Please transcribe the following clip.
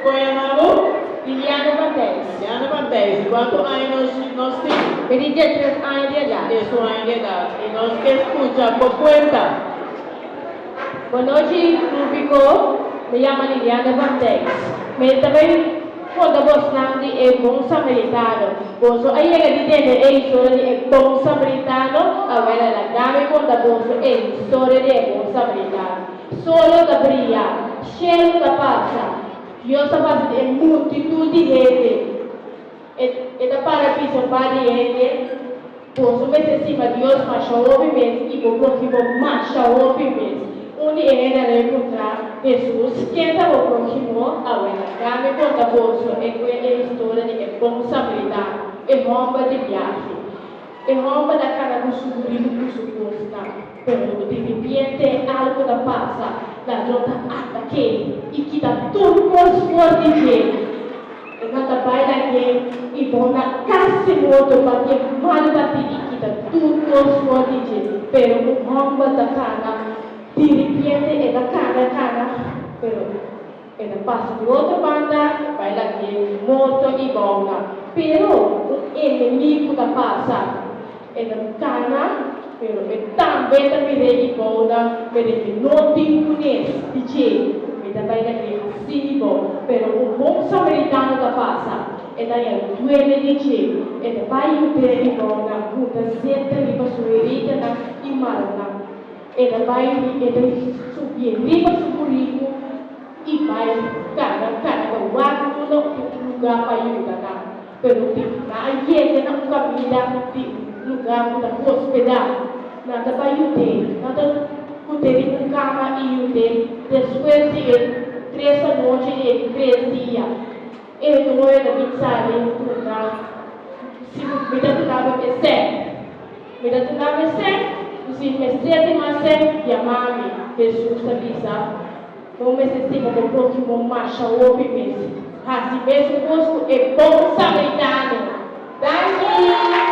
Kon yama bo? Liliana Van Dijs. Liliana Van Dijs. I kuantu aña nos nos tin? Mi tin 13 aña di edat. 11 aña di edat. I nos ke skucha bo kuenta. Bon nochi, públiko. Mi yama Liliana Van Dijs. Mi ta bai konta bosnan di e Bon Samaritano. Boso a yega di tende e historia di e Bon Samaritano? Awela, laga mi konta boso e historia di e Bon Samaritano. Solo ta bria, shelu ta pasa. Dios a pasa di e multitut di hende. E ta para bisa un par di hende, Boso mester stima Dios masha hopi mes i bo próhimo masha hopi mes. Un di e hendenan a puntra Hesus, Ken ta bo próhimo? Awela, mi konta boso e e historia di e bon samaritano, e hòmber di biahe. E hòmber ta kana ku su buriku ku su kosnan, pero di ripiente algu ta pasa, ladron ta atak'é i kita tur kos for di dje. E nan ta bai lag'é i bo na kasi morto patie mal bati i kita tur kos for di dje. Pero un hòmber ta kana, di ripiente e ta kana kana, pero e ta pasa di otro banda, bai lag'é morto i bouna. Pero un enemigu ta pasa, e ta kana, pero e tambe ta mir'é i bouna, pero e no tin kunes di dje. Mi ta bai lag'é así i bou. Pero un bon samaritano ta pasa, e ta haña duele di dje, e ta bai yud'é i bouna, hunta zeta riba su heridanan i mara nan. E ta bai i e ta subié riba su buriku i bai karga karga wak unda tin un lugá pa yuda nan. Pero tin nan a yega na un kaminda di un lugá ku ta hospedá. Nan ta bai yud'é, nan ta put'é riba un kama i yud'é despues di e tres anochi di e di tres dia. E doño ta bin sali puntra si mi ta duna bo e sèn. Mi ta duna bo e sèn, ku si mester di mas sèn, yama mi. Hesus ta bisa, Bo mester stima bo próhimo masha hopi mes. Hasi mesun kos ku e bon samaritano. Danki!